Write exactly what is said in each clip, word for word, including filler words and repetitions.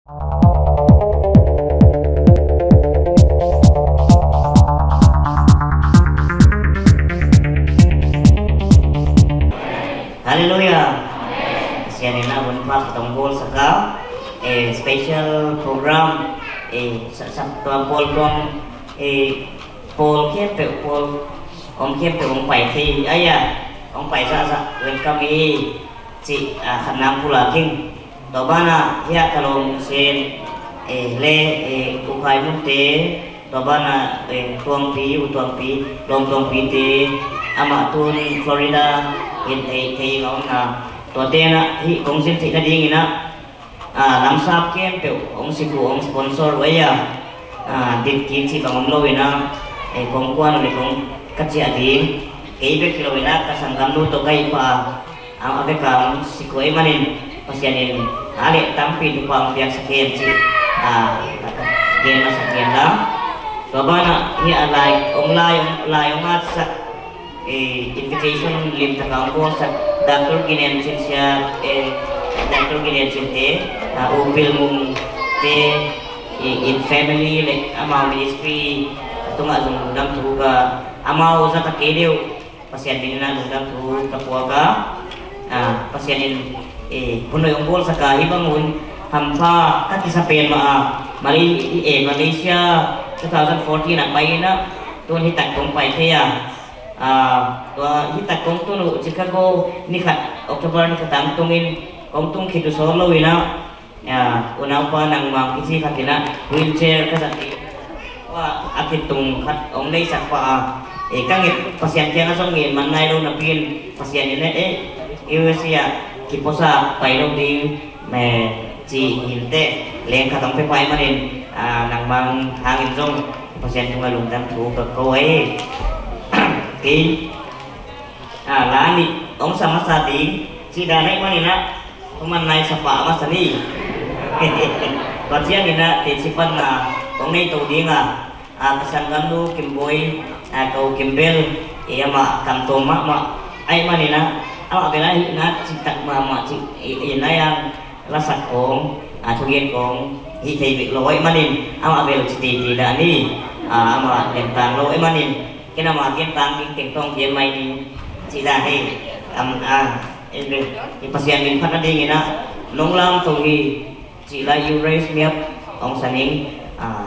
Halleluiah. Sian in a hun pha ka tong bol saka, eh, special program, eh, sa, sa, tua pawl tuang, eh, pawl khempeuh, pawl om khempeuh hong pai thei, aya, hong pai sa sa welcome hi. Ci, ah, khat nang pula king. Tua banah hiah ka lawm Sen, eh, le, eh, U Khai Munte, tua banah, eh, Tuangpi, U Tuangpi, lawm Tuangpite, amah tun Florida in thei, thei a omna. Tuate na hih kong zin theih nadingin ah, ah, lamsap khempeuh hong siku hong sponsor uh ei a, ah, dit kik cih bang om lo in ah, eh, kong kuan uh le kong ka ciah ding. Kei bek hi lo in ah, ka sanggamnu tawh ka hih pa a, a bek a hong siku ei manin, Pasian in a leh tampi thupha hong piaksak hen cih, ah, ka, ka gen masak gen la. Tua banah hiah a lai, hong lai, hong lai, hong atsak, eh, invitation limtak a hong bawlsak Doctor Ginen Cin Sia, eh, Doctor Ginen Cinte, ah, U Pil Mungte, eh, in family le amau ministry tungah zong lungdam thu ka, amau zat a kei deuh Pasian min in ah lungdam thu ka puak a, ah, Pasian in, eh, hun hoih hong bawlsak a, hih bang hun hampha ka kisa pen mah a, Malay-, eh, Malaysia two thousand fourteen ah pai in ah, tun hih tak kong pai thei a, ah, tua hih tak kong tun uh Chicago ni khat, October ni khat ah hong tung in, kong tung khit uh sawl lo in ah, ya, unaupa nangmang kici khat in ah wheelchair ka zat ding. Tua a kitung khat hong neihsak pah a, eh, ka nget Pasian kiangah zong ngen man nai lo napi in Pasian in eh, eh, U S A ah kipuasa pai lo ding, eh, ci in teh leng khat hong pia pai manin, ah, nangmang hangin zong Pasian tungah lungdam thu ka ko ei. Kei, ah, la nih hong sa masa ding cih dan ahih manin ah, thuman nai sa pah masa ni. Tua ciangin ah teci panna hong nei to ding a, ah, ka sanggamnu Kim Boy, ah, ka u Kim Bel, eh, amah kam tawm mahmah ahih manin ah, amah bel ahih na cih tak mahmah cih, eh, eh, na yang lasak kong, ah, thugen kong hih thei bek lo ahih manin, amah bel ci titi dah ni, ah, amah lemtang lo ahih manin, ken amah ken tang ding teng tawng gen mai ni, ci dah hi, am, ah, eh, bel, i Pasian min phat nadingin ah, nong lamto hi, cih lai U Raise Me Up hong sa ning, ah,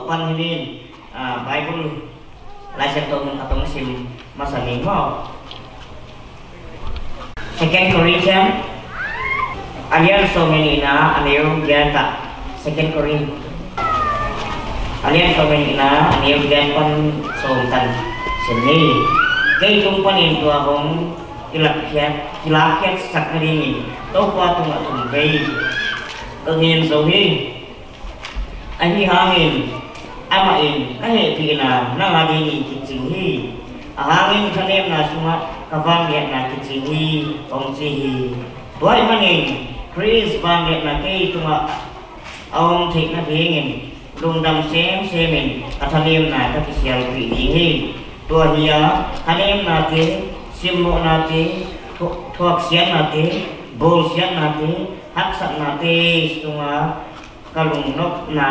Pan hi ning, ah, Bible Lai Siangtho mun khat hong sim masa ning maw. Second Corinthians a lian sawm le nihna a neu giat ah. Second Corinth a lian sawm le nihna a neu giat pan sawm tan sim ni. Kei tung panin tua hong kilakhiat, kilakhiatsak nadingin Topa tungah thum vei ka ngen zo hi. Ahi hangin amah in ka hehpihna nang a dingin kicing hi. A hangin thanemna sungah ka vangliatna kicing hi, hong ci hi. Tua ahih manin Khrist vangliatna kei tungah a om theih nadingin lungdam semsemin ka thanemna ka kisialpih ding hi. Tua hi a, thanemnate, simmawhnate, thu-, thuaksiatnate, bawlsiatnate, haksatnate sungah ka lungnopna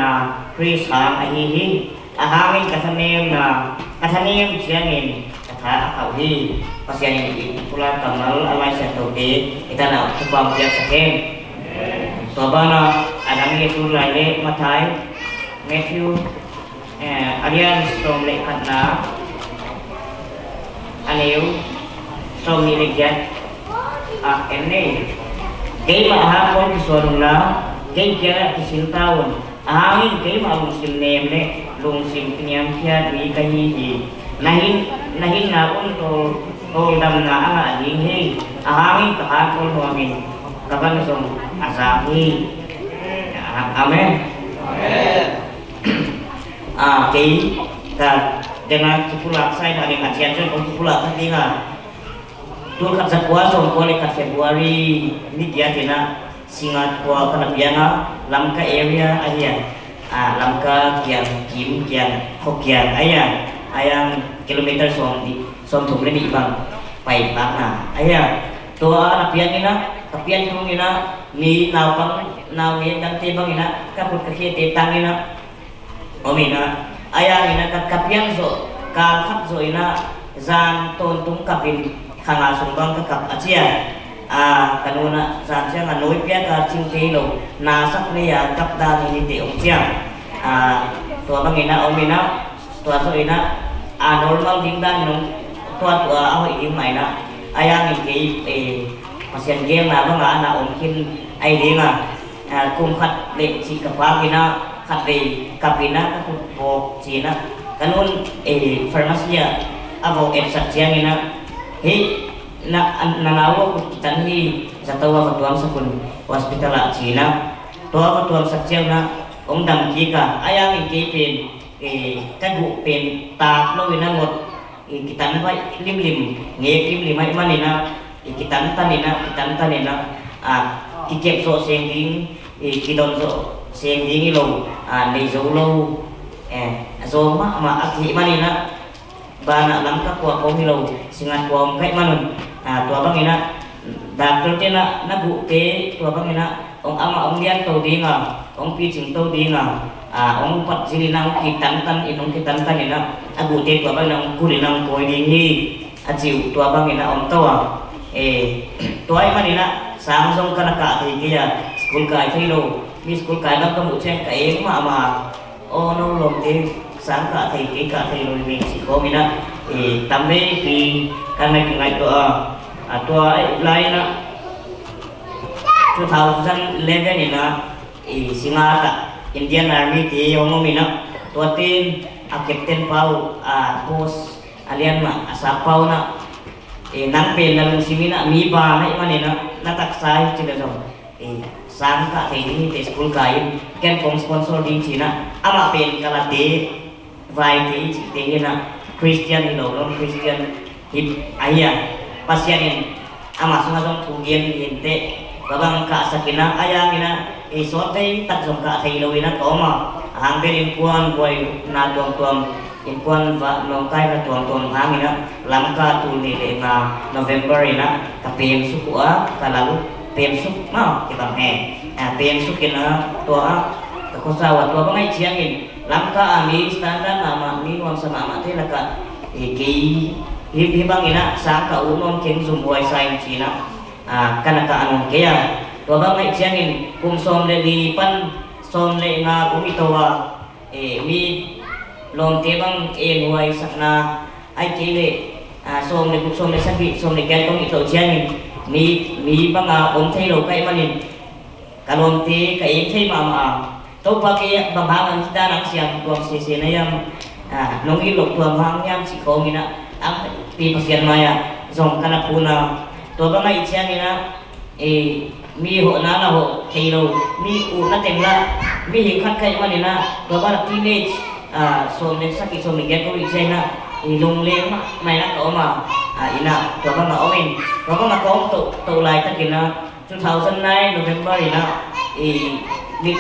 Khrist hang ahi hi. A hangin ka thanemna, ka thanem ciangin ka tha a khauh hi. Pasian in i pulak kammal a Lai Siangthote i tanah thupha piaksak hen. Tua banah a dang i tu lai le Matthai, Matthew, eh, a lian sawm le khatna a neu sawm nih le giat ah en ni. Keimah hang pawl kisuan unla, kei kiangah kisil ta un. A hangin keimah lungsim nem le lungsim kiniamkhiat mi ka hi hi. Na hin, na hinna un tawl, tawldamna a ngah ding hi. A hangin ka hang pawl nuamin ka van zong a zak hi. Amen. Amen. Ah, kei ka dena kipulak sai mah ding a cian cuan kong kipulak khat ding a. Tul khat za kua sawm kua le khat February ni giat in a Singapore ka na piang a, Lamka area ahi a. Ah, Lamka kiang, Kim kiang, Kho kiang ahi a. Ahi a kilometer sawm nih, sawm thum le nih bang pai pakna ahi a. Tua na piang in a, ka pian tung in a, mi naupang, nau ngen dangte bang in a, ka khut ka khiate tang in a, om in a, ahi a in a ka, ka pian zawh, kal khat zawh in a, zan tawntung kap in, kha nga sung bang ka kap a ci a. A, ka nu in a, zan ciang a nawi piak a cingte hi lo, na sak nei a kap dan hi ni te om ci a. A, tua bang in a om in a, tua zawh in a, a normal ding dan in om, tua tua a hoih ding mah in a, ahi a in kei, eh, Pasian gelna bang a na om khin ahi ding a. Ah, kum khat le cih ka phak in a, khat vei kap in a, ka khut vawk ci in a, ka nu in, eh, pharmacy ah a vawk etsak ciang in a, hih na, na nau a khut kitan hi, zato a va tuamsak un hospital ah ci in a, tua va tuamsak ciang in a, hong dam kik a, ahi a in kei pen, eh, ka guh pen tak lo in a ngot, i kitan baih limlim, ngek limlim ahih manin a, i kitantan in a, kitantan in a, a, kikep zawh seng ding, i kidon zawh seng ding hi lo, a, nei zo lo, eh, a zawng mahmah a kih manin a, banah Lamka khua khawng hi lo, Singat khua om kaih manun, a, tua bangin a, doctor te na, na guhte, tua bangin a, hong amah hong lianto ding a, hong picingto ding a, a, hong patzil in a, hong kitantan in, hong kitantan in a, a guhte tua bangin a, hong kul in a, hong kawi ding hi, a ci uh tua bangin a, om to a. E, tua ahih manin a, sang zong ka na kah thei kei a, school kai thei lo, mi school kai bang ka muh ciang ka eng mahmah. Aw, no lawmte, sang kah thei kei, kah thei lo hi veng cih khawng in a, e, tam veipi ka na kingaihtuah a, a tua lai in a, two thousand eleven in a, i, Singat ah Indian Army te hong om in a, tua ten a captain pa uh, a boss a lian mah a sap pa uh in a, i, nang pen na lungsim in a mi ban ahih manin a, na taksa hi ci leh zong, i, sang kah thei ding hi te, school kai in, ken kong sponsor ding ci in a, amah pen ka late, vaite i cihte hi in a, Christian hi lo, non-Christian hi ahi a, Pasian in amah sungah zong thu gen hi inteh, tua bang kahsak in a, a yang in a, ei sawt vei tak zong kah thei lo in a ka om a, a hang bel innkuan buaina tuamtuam, innkuan va nawngkaina tuamtuam hang in a, Lamka tul nih le nga November in a, ka pemsuk uh a, ka lal uh, pemsuk maw, kibang he, a, pemsuk in a, tua a, ka khuasa uh a, tua bang ahih ciangin, Lamka a mi standard mahmah, mi nuamsa mahmahte lakah, e, kei, hi, hih bangin a, sang kah ut nawn keng, zumhuai sa ing ci in a, a, ka na kah nawn kei a. Tua bang ahih ciangin, kum sawm le li pan sawm le nga kum i to a, Eh, mi lawmte bang en huai sakna ai kei le, ah, sawm le guk, sawm le sagih, sawm le giat kong hih toh ciangin mi, mi banga om thei lo ka hih manin ka lawmte ka en thei mahmah a. Topa kei bang hang a hih dan ang siam tuam sese na hiam, ah, nong it loh tuam hang hiam cih khawng in ah, ang pi Pasian mai-ah zong ka na phun a. Tua bang ahih ciangin ah, eh, mi hawhna na hawh thei lo, mi utna teng lah, mihing khat ka hih manin ah, tua bang a teenage, ah, sawm le sagih, sawm le giat kong hih ciangin ah, eh, lungleng mahmah in ah ka om a, ah, in ah, tua bang a om in, tua bang a ka om toh, toh laitakin ah, two thousand nine November in ah, eh, mi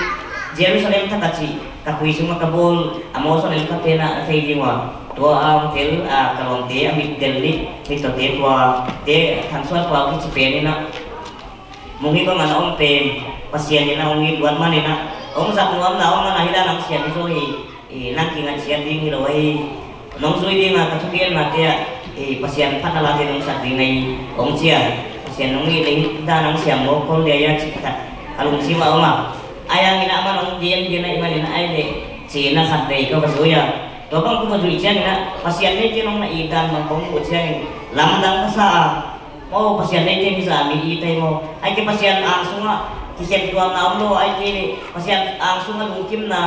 Jerusalem thak a cih ka khui sungah ka bawl a mawsawn in ka pen ah a thei ding uh a, tua a hong tel, ah, ka lawmte a mit del nih, mit tawte tua te Thang Suan Pau kici pen in ah, mung hi bang a na om pen Pasian in a hong it luat man in ah, hong zat nuam na om man a hi dan ang siam hi zaw hi. Eh, nang kingaihsiat ding hi lo ahi. Nong zui ding a ka thugenna te ah, eh, Pasian phatna late nong sak ding ahi, hong ci a. Pasian nong it le hih dan ang siam maw, khol dia ia cih khat ka lungsim ah om a. Ai hangin ah aman hong gen gen ahih manin ah ai le cihna khat vei ka va zui a. Tua bang ka va zui ciangin ah Pasian neite nong na it dan bang kong muh ciangin lamdang ka sa a. Maw, Pasian neite hi zah mi it ahi maw? Ai kei Pasian ang sungah kikhen tuamna om lo, ai kei le Pasian ang sungah lungkimna,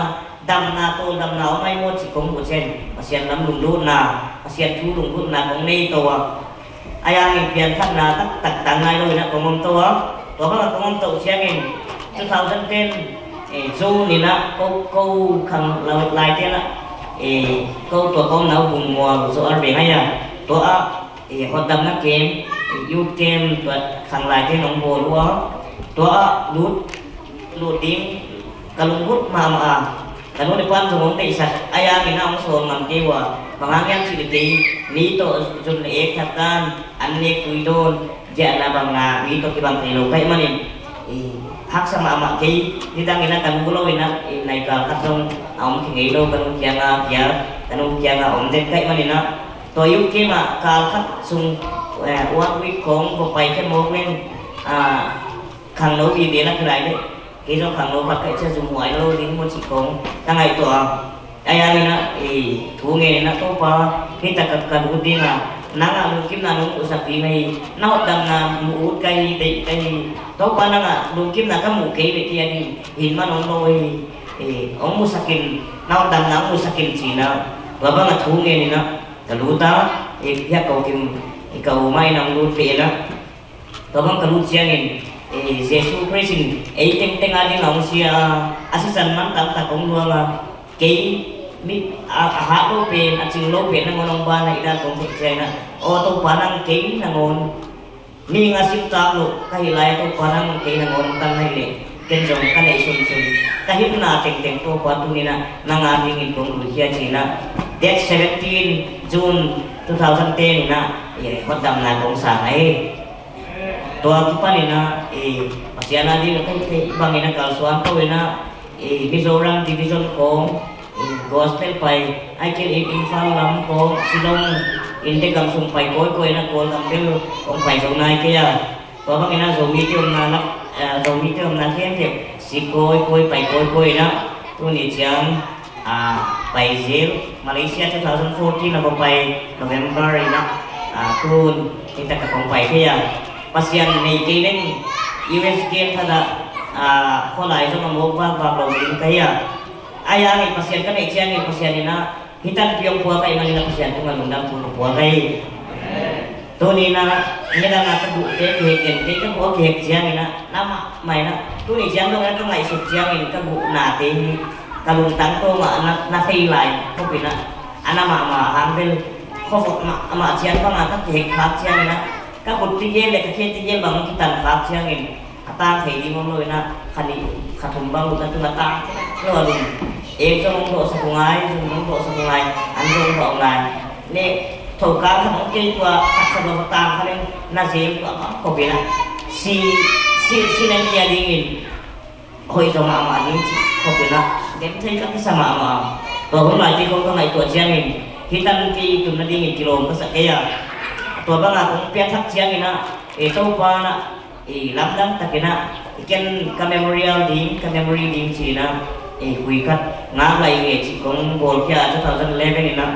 damna, tawldamna om ahi maw cih kong muh ciang, Pasian lam lunglutna, Pasian thu lunglutna kong nei to a. Ai hangin piangthakna taktak tang nai lo in ah kong om to a. Tua bang a kong om to ciangin two thousand ten, eh, June in ah ko, ko khang lai, laite in ah, eh, ko tua ko nau bung mual zo ar ve ngai a. Tua ah, eh, hotdamna camp, eh, youth camp tua khang laite nong bawl uh a. Tua ah lut, lut ding ka lunglut mahmah a. Ka nu le pa'n zong hong deihsak, ai hangin ah hong sawl ngam kei uh a. Bang hang hiam cih leh kei mi tawh zun le ek thak dan, an nek tui dawn, giahna bangna mi tawh kibang thei lo ka hih manin, eh, haksa mahmah kei. Nidangin ah ka nu lo in ah, eh, nai kal khat zong a om khin ngei lo, ka nu kiangah pia, ka nu kiangah om den ka hih manin ah, tua youth camp ah kal khat sung, eh, one week kong va pai khe mawk leng, ah, khangno vive na kilai leh, kei zong khangno khat ka hih ciang zumhuai lo ding maw cih khawng ka ngaihtuah a. Ai hangin ah, eh, thu ngen in ah Topa, hih tak ka, ka lut ding a, nang ah lungkimna nong muhsak ding ahi, na hotdamna muh ut ka hi, deih ka hi. Topa nang ah lungkimna ka muh kei leh kei a ding hin man om lo hi. Eh, hong muhsak in, na hotdamna hong muhsak in ci-in ah, tua bang a thu ngen in ah ka lut a, eh, hiah ka u Kim, eh, ka u mah in ah hong lut peh in ah, tua bang ka lut ciangin, eh, Jesu Khrist in ei tengteng a ding a hong sia a, a sisan man tamtak hong luang a, kei mi a, a hat lo pen, a cing lo pen nangawn hong ban a, i dan kong theih ciangin ah, aw Topa nang kei nangawn, mihing a sim tak loh ka hih lai a Topa nang kei nangawn hong tan na hih leh, ken zong ka neih sunsun, ka hihna tengteng Topa tuni-in ah nang a dingin kong luikhia ci-in ah, date seventeen June two thousand ten in ah, eh, hotdamna kong sang ahi. Tua kipan in ah, eh, Pasian a ding a ka hih theih bangin a kalsuan ko in ah, eh, Mizoram Division khawng, eh, gospel pai, ai kei in Imphal lam khawng, Shillong, in te gam sung pai kawikawi in ah, Kawlgam bel hong pai zo nai kei a. Tua bangin ah Zomite omna lak, eh, Zomite omna khempeuh si kawikawi, pai kawikawi in ah, tuni ciang, ah, pai zel, Malaysia two thousand fourteen a va pai, November in ah, ah, tun, hih tak a kong pai thei a. Pasian nei kei leng, U S genthat ah, ah, khualai zong a mawk vakvak lo ding ka hi a. Ai hangin Pasian ka neih ciangin Pasian in ah, hih tanpi hong pua ka hih manin ah Pasian tungah lungdam thu ka pua ka hi. Tuni-in ah, nidang a ka guhte kihek den, kei ka guh a kihek ciangin ah, na mahmah in ah, tuni ciang dong in ah ka ngaihsut ciangin ka guhnate hi, ka lungtang tawngah na, na thei lai khop in ah, a na mahmah hang bel, khuavak mahmah ciang bangah ka kihek khak ciangin ah, ka khut tigel le ka khe tigel bang kitan khak ciangin, a tang thei ding om lo in ah, kha nih kha thum bang ut a tun a tang lo a lum. Ek zong hong dawhsak uh ngai, zum hong dawhsak uh ngai, an zong hong dawh uh ngai. Ne, thokang khat hong kei tua, taksa lo tang kha leng, na zem tua bang khop in ah. Si, si, si nang kia dingin hoih zaw mahmah ding ci khop in ah, genthei ka kisa mahmah. Tua hun laite khawng ka ngaihtuah ciangin, hih tanpi tun nadingin kilawm ka sa kei a. Tua banga kong piathak ciangin ah, eh, Topa in ah, eh, lamdang takin ah, eh, ken ka memorial ding, ka memory ding ci-in ah, eh, khui khat Ngak lai nge cih kong bawlkhia two thousand eleven in ah,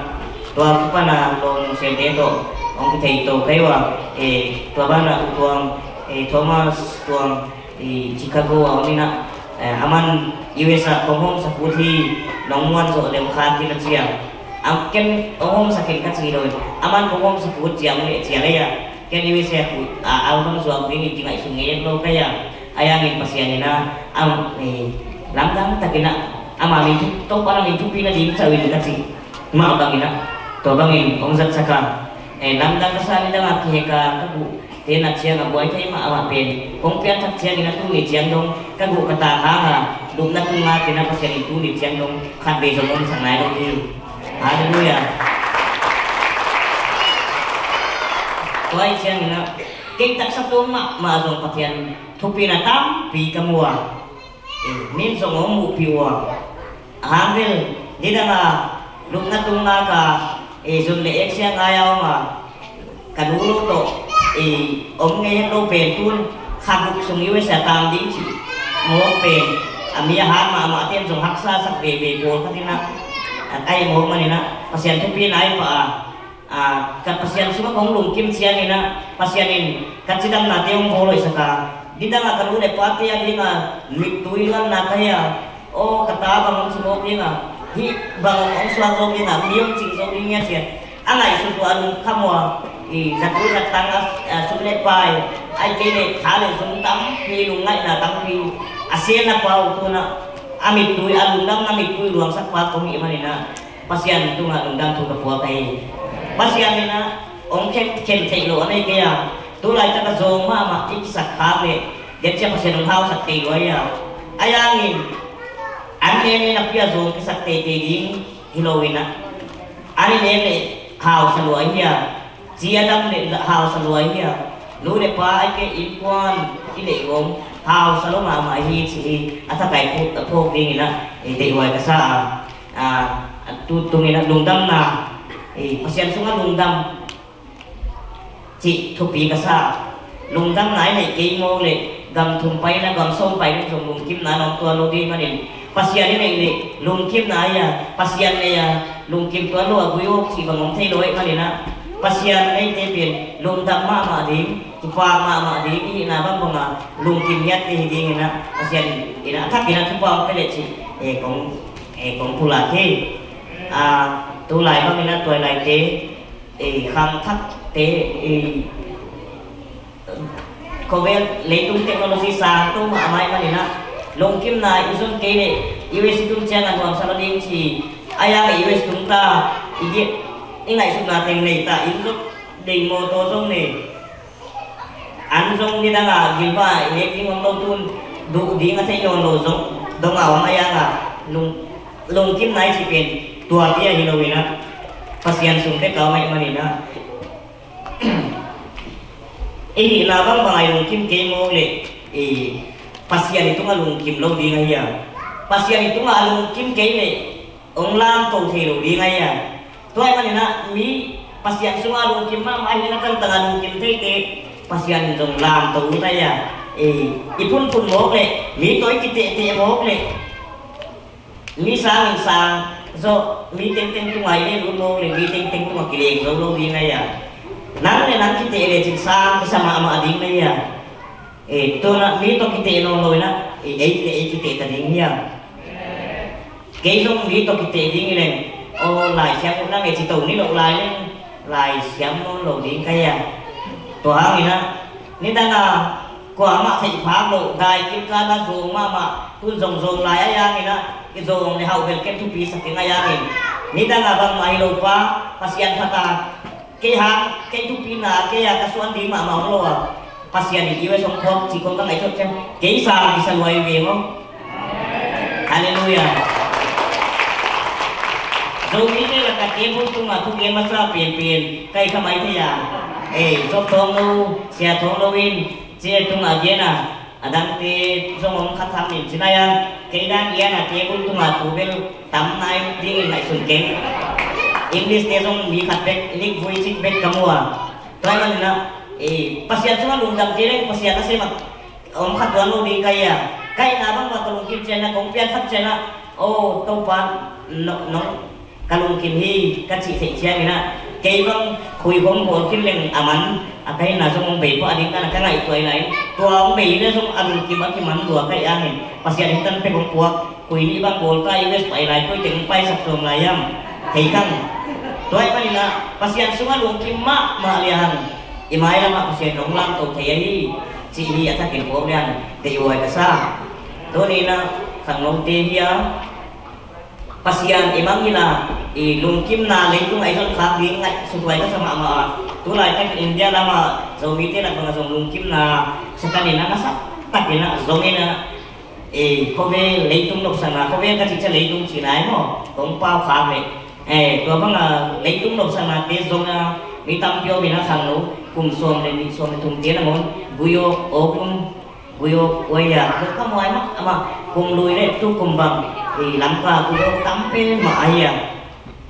tua kipan a lawm sente tawh hong kithei to kei ua, eh, tua banah U Tuang, eh, Thomas Tuang, eh, Chicago a om in ah, eh, aman U S a kong hawmsak ut hi, nong muan zawh leh hong khan ding a ci a. Am ken hong hawmsak in ka ci lo in, aman kong hawmsak ut ciang leh ciang leh a. Ken U S a khu a, a hong zuak ding in kingaihsun ngei lo ka hi a. Ahi hangin Pasian in ah, am, eh, lamdang takin ah, ama min thu, Topa na min thupi nading cah in ka cih mah bangin ah, tua bangin hong zatsak a. Eh, lamdang ka sa, nidang a kihek a ka guhte nat ciang a buai thei mahmah pen kong pianthak ciangin ah tuni ciang dong ka guh ka taang hang a, lupna tung ngakin ah Pasian in tuni ciang dong khatvei zong hong sak nai lo hi. Halleluiah. Tua ahih ciangin ah kei taksa tung mahmah zong Pasian thupina tampi ka mu a, eh, min zong hong muhpih uh a. A hang bel, nidang a lupna tung ngak a, eh, zun le ek sia ngai a om a, ka nu lo tawh, eh, om ngei het lo pen tun kha guk sung U S a taang ding cih mawk pen, a mi a hat mahmah ten zong haksa sak veve pawlkhat in ah, a, ahi mawk manin ah Pasian thupina ahi pah a, a, ka Pasian sungah kong lungkim ciangin ah, Pasian in ka cidamnate hong bawl hoihsak a, nidang a ka nu le pate a ding a mittui luanna ka hi a, aw, ka ta bang hong ci mawk ding a, hih bang hong suak zo ding a, mi hong cing zo ding hi a ci a, a ngaihsut uh a lungkham uh a, i zat uh zat tang a, a, sum le pai, ahih kei leh tha le zum tampi, lungngaihna tampi a sianna pa uh tun ah, a mittui, a lungdamna mittui luangsak pa kong hih manin ah, Pasian tungah lungdam thu ka pua ka hi. Pasian in ah hong khen, khen theih loh a nei kei a, tu laitak a zawng mahmah i kisak khak leh, den ciang Pasian hong hausak thei lua hi a. Ahi hangin, an nene napi a zawng kisak teitei ding hi lo in ah, an i nek leh hausa lua hi a. Ci a dam le hausa lua hi a, nu le pa ahih kei innkuan i neih uh hausa lo mahmah hi cih hi. A thakai phawk, a phawk dingin ah, eh, deihhuai ka sa a, a, a tu tungin ah lungdamna, eh, Pasian sungah lungdam cih thupi ka sa a. Lungdamna i neih kei mawk leh gam thum pai in ah gam sawm pai in zong lungkimna na om tuan lo ding manin, Pasian i neih leh lungkimna hi a, Pasian nei a lungkim tuan lo a gui awk cih bang om thei lo ahih manin ah, Pasian neite pen lungdam mahmah ding, kipak mahmah ding, i hihna bangbang a lungkim ngiatte hi dingin ah, Pasian in ah a thakin ah thupha hong pia leh cih, eh, kong, eh, kong pulak hi. Ah, tu lai bangin ah tuailaite, eh, khangthakte, eh, khovel leitung technology sang to mahmah ahih manin ah, lungkimna i zon kei leh U S i tun ciang a nuamsa lo ding ci, ahi hang U S tung ta, i gih, i ngaihsutna teng nei ta, inn zong nei, mawtaw zong nei. An zong nidang a gimpa i nek ding om lo, tun duh ding a thei nawn lo zong dong a om, ahi hang a lung, lungkimna i cih pen tuate ahi lo in ah, Pasian sung bek a om ahih manin ah, i hihna bangbang a i lungkim kei mawk leh, i Pasian i tungah lungkim lo ding ahi a. Pasian i tungah a lungkim kei leh hong lamto thei lo ding ahi a. Tua ahih manin ah mi Pasian sungah lungkim mahmah ahihna tangtang a lungkim theite Pasian in zong lamto ut ahi a. I, i phunphun mawk leh, mi tawh i kitehteh mawk leh, mi sangin sang zawh, mi tengteng tungah i len ut mawk leh, mi tengteng tungah kileng zo lo ding ahi a. Nang le nang kiteh lecin sang kisa mahmah ding ahi a. Eh, tu-in ah mi tawh kiteh nawn lo in ah, eh, ei le ei kiteh ta ding hi a. Kei zong mi tawh kiteh ding hi leng, aw, laisiam uh nang e ci to ni loh lai leng, laisiam nawn lo ding ka hi a. Tua hangin ah, nidang a kuamah theih phak loh, dai kip kal a zawng mahmah, tun zong zawng lai ahi hangin ah, i zawng le hauh bel ken thupi sa keng ahi hangin, nidang a bangmah hi lo pa, Pasian phat a, kei hang, kei thupina, kei a ka suan ding mahmah om lo a, Pasian in U S hong phuak cih kong ka ngaihsut ciang, kei sang kisa lua hi ve maw. Halleluiah. Zomite lakah table tungah thugen masa penpen ka hi kha mai thei a. Eh, Job Thawng Lo, Sia Thawng Lo in, ci-a tungah gen a, a dangte zong hong khat tham in ci nai a, kei dan gen a table tungah thu bel tam nai dingin ngaihsun keng. English te zong mi khat bek, Nick Vujicic bek ka mu a. Tua ahih manin ah, eh, Pasian sungah lungdam kei leng Pasian a sem a om kha tuan lo ding ka hi a. Ka hihna bangmah tawh lungkim ciangin ah, kong pianthak ciangin ah, Aw Topa, nong, nong ka lungkim hi ka cih theih ciangin ah, kei bang khui hong bawl khin leng a man a, ka hinna zong hong bei pah ding ka na ka ngaihtuah hi lai. Tua hong bei hi le zong a lungkim a kiman lua ka hih hangin Pasian in tan pek hong puak. Khui nih bang bawl ka, U S pai lai, khuiteng paisak sawm lai hiam? Thei kang. Tua ahih manin ah Pasian sungah lungkim mahmah liang i mailamah Pasian in hong lamto thei ahi cih hi a thakin phawk liang deihhuai ka sa. Tuni in ah khangnote hi a, Pasian i mang hi la, i lungkimna leitungah i zon khak ding ngaihsuthuai ka sa mahmah a. Tulaitak India lamah Zomite lak bangah zong lungkimna Satan in a nasa takin ah zong in ah, e, khovel leitung nopsakna, khovel ka cih ciang leitung cihna hi maw? Kong pau khak leh, e, tua banga leitung nopsaknate zong a, mi tampi om in ah khangno kum sawm le nih, sawm le thumte nangawn guyo, awkun, guyo, uaya, tua ka muai mah amah kum lui le tu kum bang, e, Lamka guyo tampi mah ahi a.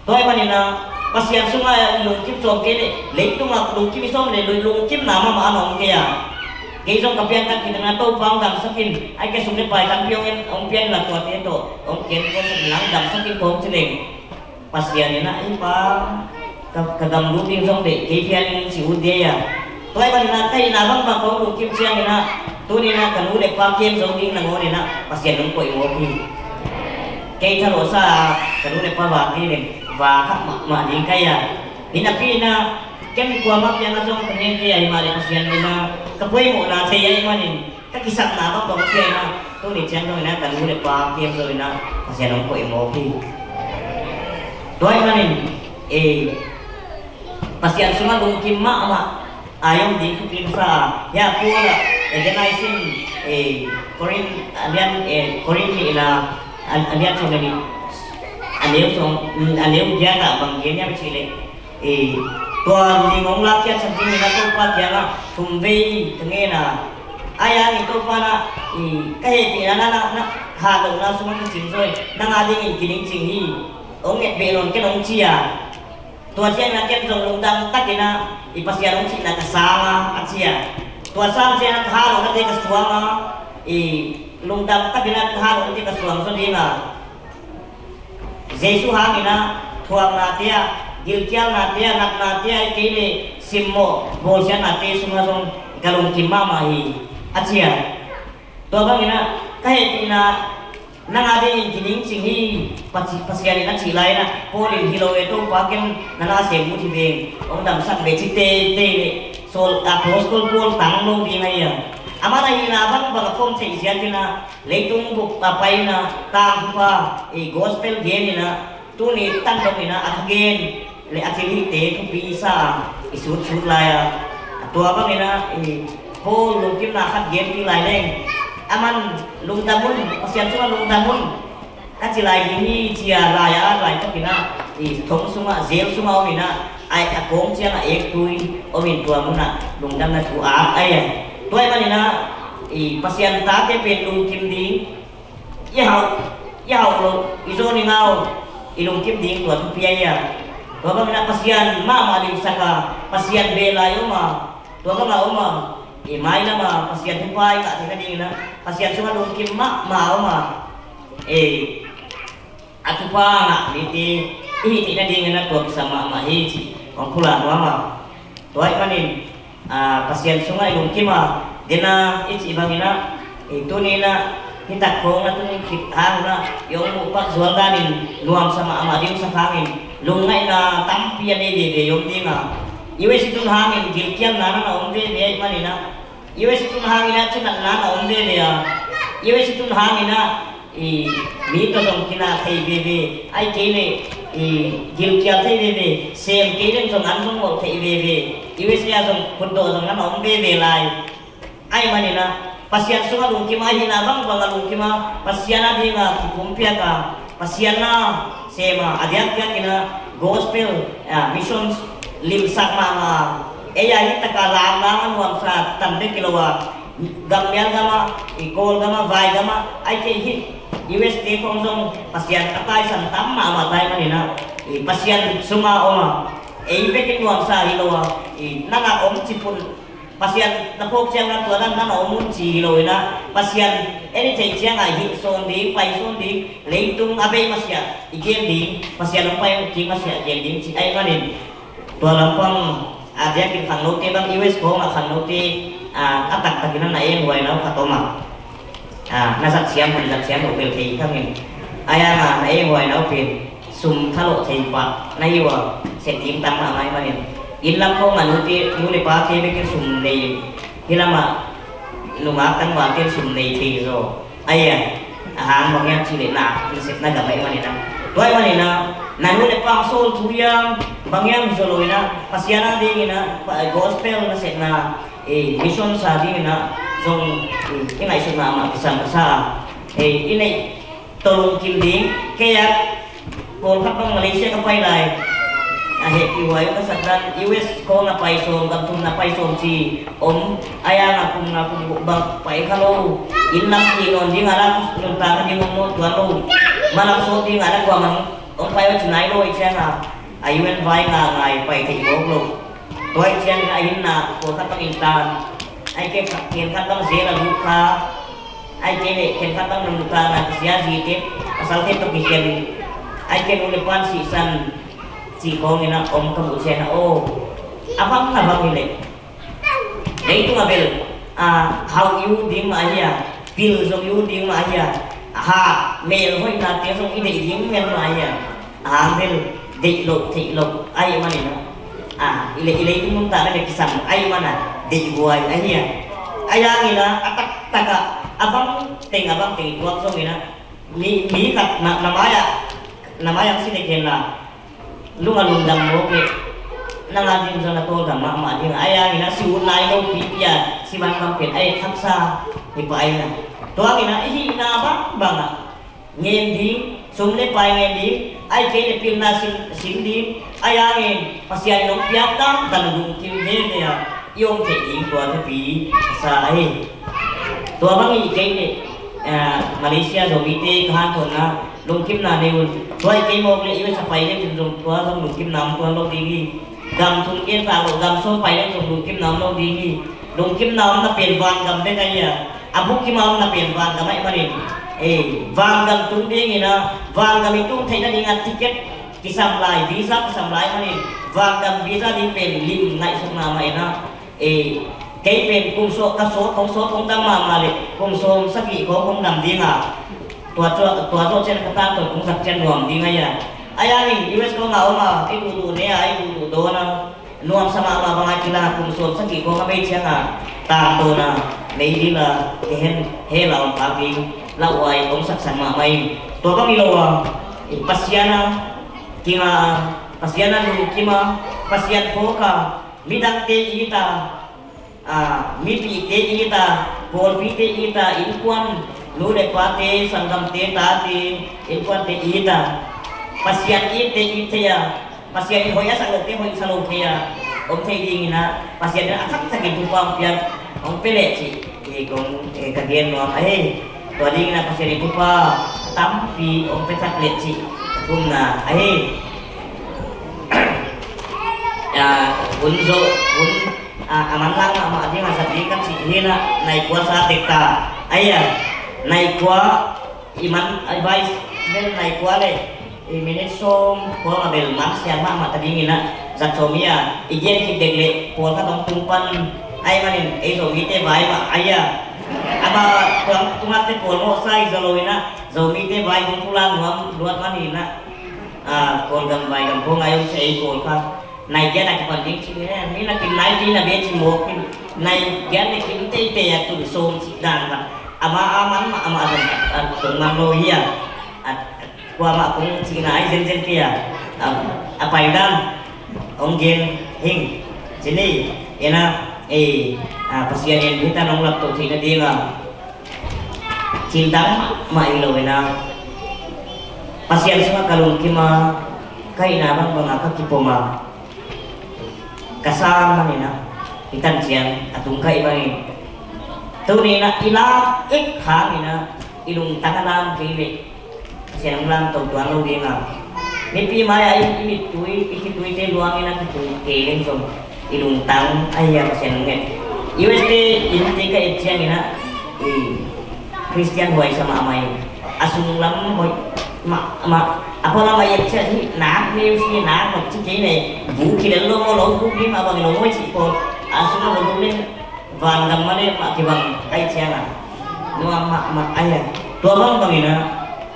Tua ahih manin ah Pasian sungah lungkim sawm kei leh, leitungah lungkim i sawm leh lungkimna mahmah a na om kei a. Kei zong ka pianthak khit in ah Topa hong damsak in, ai ka sum le pai tampi hong en, hong pia in la tuate tawh hong ken kawmsak in la hong damsak in kong ci leng, Pasian in ah, ei pa, ka, ka gam lut ding zong deih kei phial in ci ut ding a. Tua ahih manin ah ka hihna bangbang kong lungkim ciangin ah, tuni in ah ka nu le pa kem zo ding nangawn in ah Pasian hong koih mawk hi. Kei thalawhsa a ka nu le pa va kei leng va khak mahmah ding ka hi a. Hi napi in ah ken kuamah kiangah zong ka ngen kei a, hi mah leh Pasian in ah ka poimawhna thei ahih manin ka kisapna bangbang pia in ah, tuni ciang dong in ah ka nu le pa kem zo in ah Pasian hong koih mawk hi. Tua ahih manin, e, Pasian sungah lungkim mahmah a i om ding thupi ka sa a. Hia Paul ah, e, gen ai sin, e, Korin, a lian, e, Korin nih in ah, a, a lian sawm le nih, a neu sawm, a neu giat ah bang gen hiam cih leh, e, tua ling hong lakkhiatsak dingin ah Topa kiangah thumvei ka ngen a. Ai hangin Topa in ah, e, ka hehpihna na, na, na hatlohna sungah kicing zaw in, nang a dingin kiningcing hi. Hong nget beh nawn ken hong ci a. Tua ciangin ah ken zong lungdam takin ah i Pasian hong cihna ka sang a, a ci a. Tua sang ciangin ah ka hatlohnate ka suang a, i lungdam takin ah ka hatlohnate ka suang zaw ding a. Jesu hangin ah thuaknate ah, gilkialnate ah, natnate ah, ahih kei leh simmawh bawlsiatnate sungah zong ka lungkim mahmah hi, a ci a. Tua bangin ah ka hehpihna nang a dingin kiningcing hi, Pasi-, Pasian in a cih lai-in ah, Paul in hi lo e Topa, ken na nasem uh hi veng, hong damsak ve ci teitei leh, Saul, Apostol Paul tang lo ding ahi a. Aman a hihna bangbang a phawm theih ziakin ah, leitung bup a pai-in ah, tangthu pha, i gospel gen in ah, tuni tan dongin ah, a thugen le a thilhihte thupi sa a, i sutsut lai a. Tua bangin ah, i Paul lungkimna khat genpih lai leng, aman lungdam un, Pasian sungah lungdam un, ka ci lai ding hi ci a, lai a, laitakin ah, i thong sungah, jail sungah om in ah, a, a kawng ciangah ektui om in tua munah lungdamna thu a, ai a. Tua ahih manin ah, i Pasian tate pen lungkim ding, i hauh, i hauh loh, i zawn i ngau, i lungkim ding tua thupi ahi a. Tua bangin ah Pasian mahmah limsak a, Pasian beh lai om a, tua bangah om a, i mailam ah Pasian thupha i ngah theih nadingin ah, Pasian sungah lungkim mahmah om a, e, a thupha ngah mite i hih theih nadingin ah tua kisam mahmah hi cih kong pulak nuam a. Tua ahih manin, a, Pasian sungah i lungkim a, den a i cih bangin ah, i tuni in ah, hi tak khawng na tuni khit hang un ah, i hong muh pak zual danin nuamsa mahmah ding sak hangin, lungngaihna tampi a nei veve i om ding a. U S i tun hangin gilkialna na na om veve ahih manin ah, U S i tun hangin ah cinatna na om veve a. U S i tun hangin ah, i, mi tawh zong kina thei veve, ahih kei leh, i, gilkial thei veve, sem kei leng zong an zong mawh thei veve, U S A ah zong khutdawh zong na om veve lai. Ahih manin ah, Pasian sungah lungkim a, hihna bangbang a lungkim a, Pasian a dingah kipumpiak a, Pasian na sem a, a diakdiakin ah gospel, a, missions limsak mahmah a, ei a hi taka lamlam a nuamsa tan bek hi lo a, gammial gamah, i Kawlgamah, Vaigamah, ahih kei hi, U S te khawng zong Pasian a taisan tam mahmah ta ahih manin ah, i Pasian sungah om a, ei bekin nuamsa hi lo a, i nana om cipun Pasian na phawk ciangin ah tua dan na om un ci hi lo in ah, Pasian en i theih ciangah hilh sawn ding, pai sawn ding, leitung a bei masiah i gen ding, Pasian hong pai kik masiah gen ding cih ahih manin, tua lampang a diakin khangnote bang U S khawngah khangnote a taktakin a na enghuaina uh khat om a. Na zat siam, hun zat siam lo bel thei khangin. Ai anga na ei huai nau pen sum thalawh thei pah na hi uh a, sep ding tam mahmah ahih manin, inn lam khawng a nute, nu le pate bekin sum nei, hih lamah nungak tangvalte sum nei thei zaw. Ai a, a hang bang hiam cih leh na, na sepna gam ahih manin a. Tua ahih manin a, na nu le pa hong sawl thu hiam, bang hiam hi zaw lo in a, Pasian a dingin a, gospel na sepna, mission sa dingin ah zong i ngaihsutna amah kisam ka sa a. I neih tawh lungkim ding, kei ah pawlkhat bang Malaysia ka pai lai a, hehpih huai uh ka sak dan, U S khawng a pai sawm, gam thum na pai sawm ci om, a yang a kum nga kum guk bang pai kha lo. Inn lam ki nawn ding a, lam nuntak ding om nawn tuan lo. Malam sawt ding a, lam kuamah hong pai uh ci nai lo i ciang a, a U N vai nga ngai pai thei mawk lo. Tua ahih ciangin a hinna pawlkhat bang in tan, ahih kei leh khenkhat bang zel a lut kha, ahih kei leh khenkhat bang nuntakna kisia zite, pasalte tawh kikhen, ahih kei leh nu le pa in sihsan cih khawngin a om ka muh ciangin a, aw, a bang a bang hi leh leitung a bel, a, hauh i ut ding mah hi a, pil zong i ut ding mah hi a, a, ha, melhoihnate zong i deih ding ngen mah hi a. A hang bel deih loh theih loh ahih manin a, i le, i leitung nuntakna bek kisam ahih manin a, deih huai ahi a. A yang in a, a taktak a, a bang teng a bang teng i tuak zongin a, mi, mi khat na, na mai ah, na mai ah si dek hen la, lung a lungdam mawk leh nang a ding zong na tawldam mahmah ding a. A yang in a, si ut nai lopi pi a, si man bang pen a et haksa hi pah in a. Tua in a, i hihna bangbang ah ngen ding, sum le pai ngen ding, ahih kei leh pilna sin, sin ding, a yang in Pasian in hong piak tamtam lungkim veve a i om theih ding tua thupi a sa ahi. Tua bang i hih kei leh, a, Malaysia Zomite ka hanthawnna lungkimna nei un. Tua i hih kei mawk leh U S a pai leh zong tua zong lungkimna om tuan lo ding hi. Gam thum gen ta lo, gam sawm pai leh zong lungkimna om lo ding hi. Lungkimna omna pen vangam bek ahi a, a bukkim a omna pen vangam ahih manin, e, vangam tung dingin a, vangam i tung theihna ding a ticket kisam lai, visa kisam lai ahih manin, vangam visa ding pen lim ngaihsutna mah in a, e, kei pen kum sawt ka sawt, kong sawt kong dam mahmah leh kum sawm sagih khawng kong dam ding a, tua zawh, tua zawh ciang ka tangtawn kong zak ciang nuam ding ahi a. A yang in U S khawng a om a, i duhduh ne a, i duhduh dawn a, nuamsa mahmah bang a kilang a, kum sawm sagih khawng a bei ciang a, tangtawn a, meidil a, kehen hell a om kha ding lauhuai hong saksan mahmah in. Tua bang hi lo a, Pasian a kinga a, Pasian a lungkim a, Pasian phawk a, midangte it a, a, mipite it a, pawlpite it a, innkuan, nu le pate, sanggamte, tate, innkuante it a, Pasian itte it thei a, Pasian in hoih a sak lote hoih sa lo thei a om thei dingin a, Pasian in a thaktakin thupha hong piak, hong pia leh cih, e, kong, e, ka gen nuam ahi. Tua dingin a Pasian in thupha a tampi hong pia thak leh cih ka thumna ahi. A, hun zo, hun, a, a manlang mahmah ding a zat ding ka cih hi in a, nai kua sa tek ta. Ahi a, nai kua i man, a, i vai bel nai kua leh i minute sawm kua mah bel man siam mahmah ta dingin a, zat sawm hi a, i gen khit dek leh pawlkhat hong tung pan ahih manin ei Zomite vai mah ahi a. Amah tua tung a te pawl mawhsa hi zaw lo in a, Zomite vai hong pulak nuam luat man hi in a, a, Kawlgam vaigam khawng a om ci ei pawl kha. Nai giat a kipan ding ci hi, mi na kim nai ti na be ci mawk in. Nai giat le kim teitei a tun sawm cih dan kha. Amah a man mah amah zong a tung man lo hi a. A, kuamah kong cihna ahi zenzen kei a. A, a pai dan hong gen hing. Ci ni, ena, e, a, Pasian in hih tan hong laptoh theihna ding a, cintang mah hi lo ena. Pasian sungah ka lungkim a, ka hihna bangbang a ka kipom a, ka sang manin a, hih tan ciang a tung ka hih bangin, tuni in a i lak ek hangin a, i lungtang a lam kei leh Pasian hong lamto tuan lo ding a. Mipi mai-ah i, i mittui, i khituite luangin a khitui kei leng zong i lungtang ahi a Pasian hong nget. U S te innte ka et ciangin ah, i Christian huai sa mahmah hi. A sunglam hoih mahmah, a pualam a et ciang hi nak, music nak, mak ci kei nei, bu kilel lo maw, lo bu lim a bang lo maw ci ko. A sunglam hoih lim, vangam mah le mah kibang ai ciang a, nuam mahmah ai a. Tua bangbangin ah,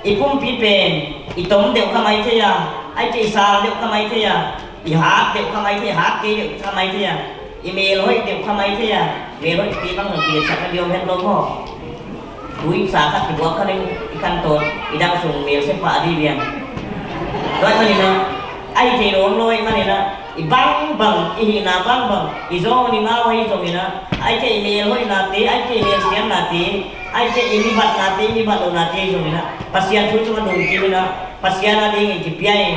i pumpi pen i tom deuh kha mai thei a, ai kei i sang deuh kha mai thei a, i hat deuh kha mai thei, hat kei deuh kha mai thei a, i mel hoih deuh kha mai thei a, mel hoih pi bang hong pi sakna diom het lo maw. Tui sa khat kibuak kha ding, i kan tawt, i dang sung mel se pah di biang. Tua ahih manin ah, ahi thei lo om lo ahih manin ah, i bangbang, i hihna bangbang, i zawng i ngau ahi zongin ah, ahi kei i mel hoihnate, ahi kei i mel siamnate, ahi kei i mibatnate, i mibat lohnate ahi zongin ah, Pasian thu sungah lungkim in ah, Pasian adingin kipia in,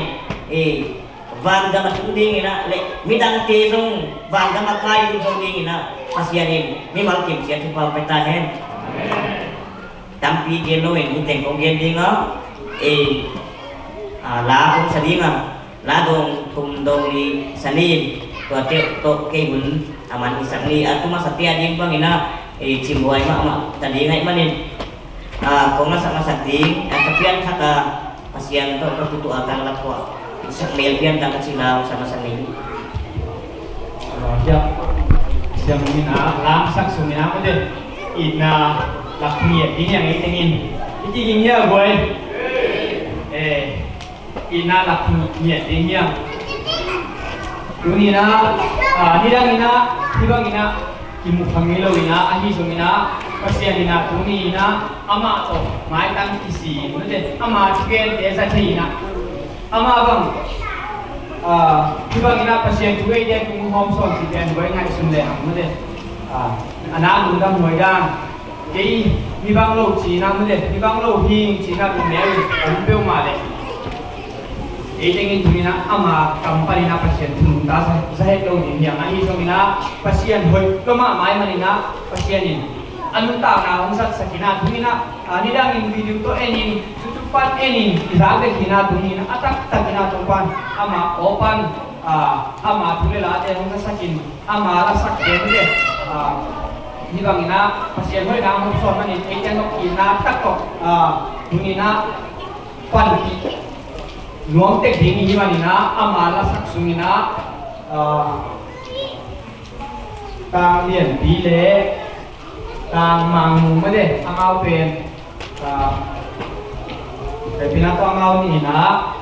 eh, vangam a tung dingin ah, le midangte zong vangam a kai lut zong dingin ah, Pasian in mimal kimsiat thupha hong pia ta hen. Tampi gen lo in, hih teng kong gen ding a, eh, ah, la kong sa ding a, la dong thum dong nih sa ni, tuate tawh kei hun a man i sak ni, a tu masa te a ding bangin ah, eh, cimhuai mahmah ta ding ahih manin, ah, kong la sak masak ding, ah, ka pianthak a, Pasian tawh ka kituah a ka lak kuah, sak mel pian dang ka ci la, sa masa ni. Siang mina, lamsak sung mina mate. Itna lak ngiat ding hiang ei tengin. Iti ging hiang guai. Eh, itna lak ngiat ding hiang. Tuni na, ah, nidang ina, hibang ina, kimu kha ngei lo ina, ahi zong ina, Pasian ina, tuni ina, amah tawh maitang kisi, mate, amah thugente za thei ina. Amah bang, ah, hibang ina Pasian thu ei dia tung hawm sawn ci pen huai ngaihsun le hang mate. Ah, a nak lungdam huai dan. Kei mi bang lo cina mate, mi bang lo hing cina kum neu om peuhmah le. Ei tengin tuni na ama kam pan ina Pasian thu nungta za het lo ding hiang ahi zong ina Pasian hoih lo mahmah ahih man ina Pasian in a nuntakna hong zatsak ina tuni na, ah, nidangin video tawh enin, YouTube pan enin, i zak dek hi na tuni na a taktak ina Topan ama aw pan, ah, ama thu le late hong zatsak in, ama lasak pen le, ah, hibang ina Pasian hoihna hong sawn manin eite nok ina tak tawh, ah, tuni na panpih nuam tek ding hi man ina ama lasak sung ina, ah, Tang Lianpi le Tang Mangmu mate amau pen, ah, kaipina tawh amau ni ina,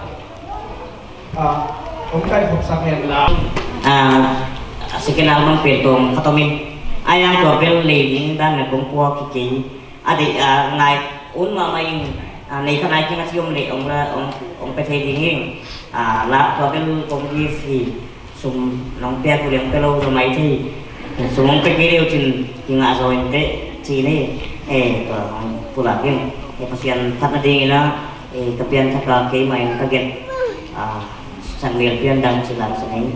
ah, hong kai khopsak hen la. Ah, a second album pen tawm khat om in. A yang tua bel lei ding dan na kong puak hi kei. A deih, ah, ngai un mahmah in, ah, nei kha nai keng a ci om leh hong la, hong, hong pia thei ding hi. Ah, la tua bel kong gift hi. Sum nong pia ku liang pia lo zaw mai thei. Sum hong pia kei leu cin kingah zaw in teh ci ni. Eh, tua hong pulak in. Eh, Pasian phat nading ina, eh, ka pianthak a keimah in ka gen, ah, sak mel pian dang ci lam sa ning.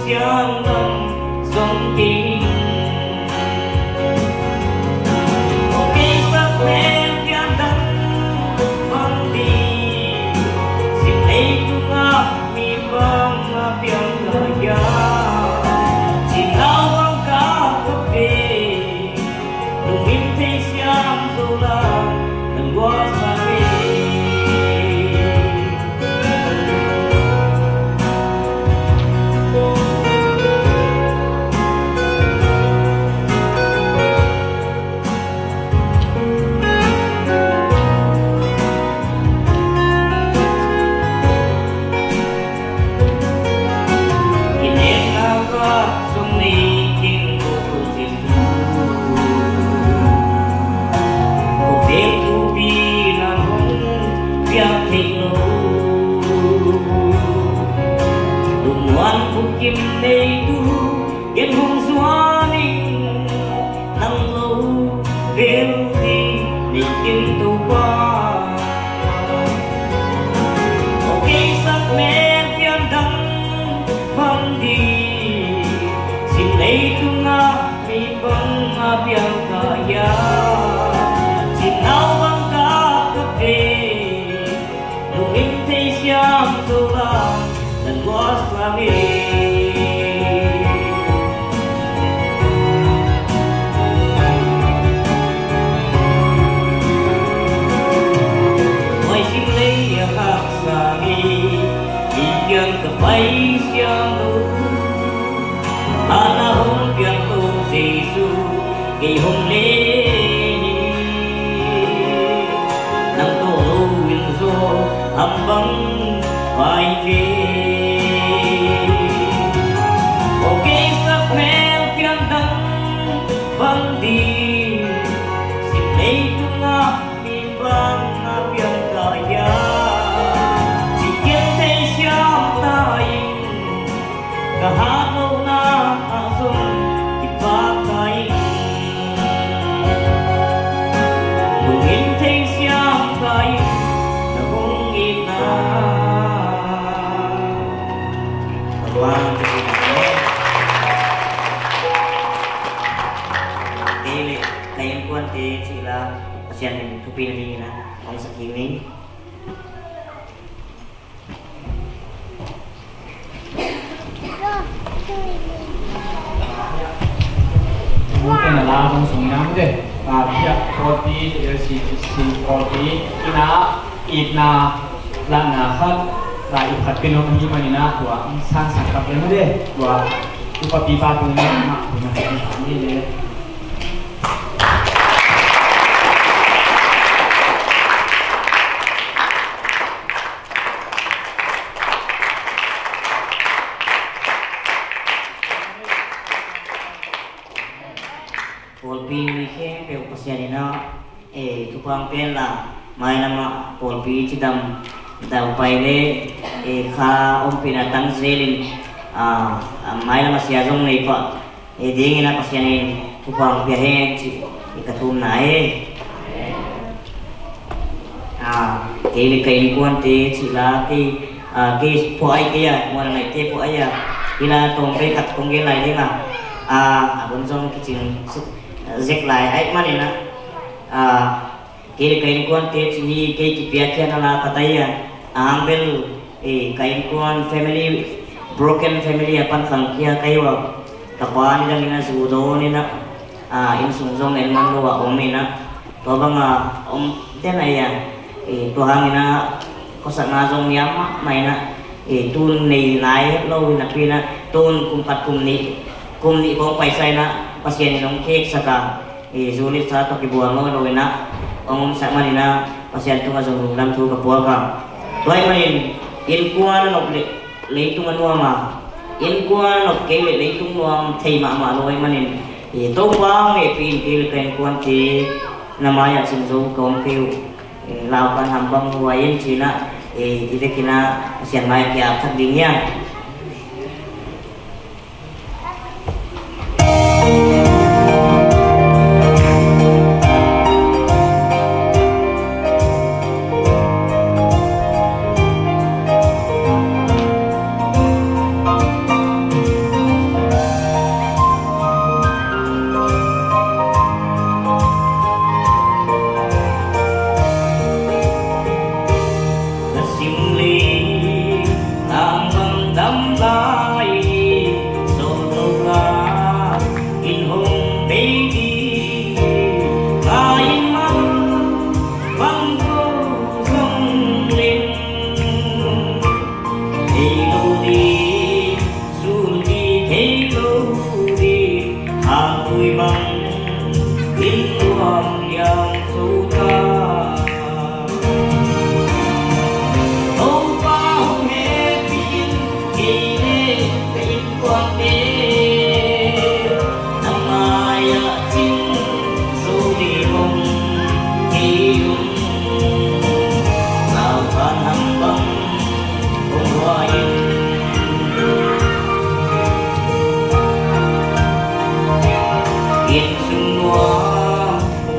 Siam lam zong kei ning. Kei sak mel pian dang bang ding. Sim leitungah mi bang a piang ka hia. Cimau bang ka kap ve. Lungim thei siam zo la, nan guasa ve. Kinekna ka sung nei king ko ko Jesu. Ko vel thupi na hong piak thei lo. Lungmuan bukim nei tu. Ken hong zuan ing nang lo vel hi nei ken Topa. Aw kei sak mel pian dang bang ding. Sim leitungah mi bang a piang ka hia. Cimau bang ka kap ve. Lungim thei siam zo la, nan guasa ve. Huai sim lei a haksa hi, i kiang ka pai siam lo. Ana hong piang to Jesu, kei hong le hi. Nang tawh lo in zaw ham bang vai ve. Aw kei sak mel pian dang bang ding. Sim leitungah mi bang a piang ka hia. Ci kian thei siam ta ing. Ka hatlohna ah zong kipak ta ing. Lungim thei siam ta ing. Na hong itna. Ka luang ka itna. Kei le ka innkuante cih la Pasian min thupi na dingin a hong sak hi ning. Ken a la kong sung nam de. A, pia forty, L C C forty. Ina, itna, lana khat, la i khat pin om hi manina tua, sang sang kap em de. Tua, upa pipa tung na, ma, tung na, ni de. Pawlpi mi khempeuh Pasian in a, eh, thupha pen la, mailam ah pawlpi cidam daupai le, eh, kha ompihna tang zelin, ah, ah, mailam ah sia zong nei pah, eh, dingin a Pasian in thupha pia hen ci, eh, ka thumna e. Ah, kei le ka innkuante cih la kei, ah, kei phuah ai kei a, muan a ngaihte phuah ai a, hi la tawm kei khat kong gen lai ding a, ah, a bun zong kicing suk, zek lai ai manin a, ah, kei le ka innkuante cih hi kei kipiakkhiatna la ka tai a, a hang bel, eh, ka innkuan family, broken family a pan khangkhia ka hi uh a, ka pa nidangin a zu dawn in a, ah, innsung zong en man lo a om in a, tua banga om den a, eh, tua hangin a khuasakna zong niam mahmah in a, eh, tun nei lai het lo in a pi in a, tun kum khat kum nih, kum nih kong paisa in a, Pasian in hong kheksak a, eh, zu le sa tawh kibual ngawh lo in a, hong omsak manin a, Pasian tungah zong lungdam thu ka puak a. Tua ahih manin innkuan a nop le leitung a nuam a, innkuan a nop kei le leitung nuam thei mahmah lo ahih manin, eh, Topa hong hehpih in kei le ka innkuante na mai-ah cing zo ka om kei uh. Eh, lau kan ham bang huai in ci-in ah, eh, i vekin ah Pasian mai-ah ki-ap thak ding hi a.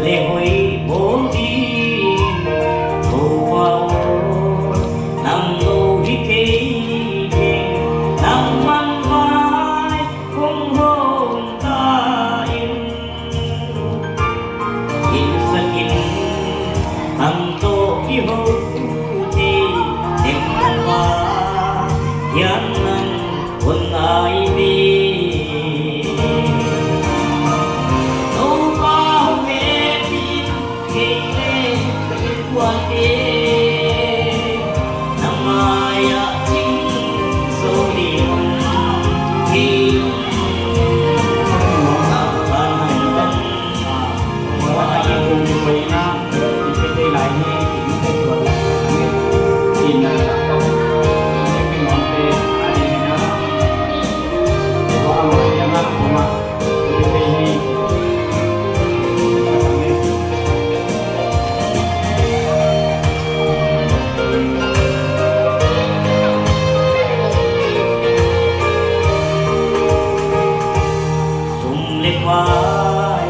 Le hoih bawl ding Topa aw, nang lo hi thei keng, nangman vai hong hawm ta in. Insak in, nang tawh kiho thei, teng va hian nang hun nai ve. Topa hong hehpih in, kei le ka innkuante na mai-ah cing zo ding hi. Topa hong hehpih in, kei le ka innkuante na mai-ah cing zo ding hi. Sum le pai,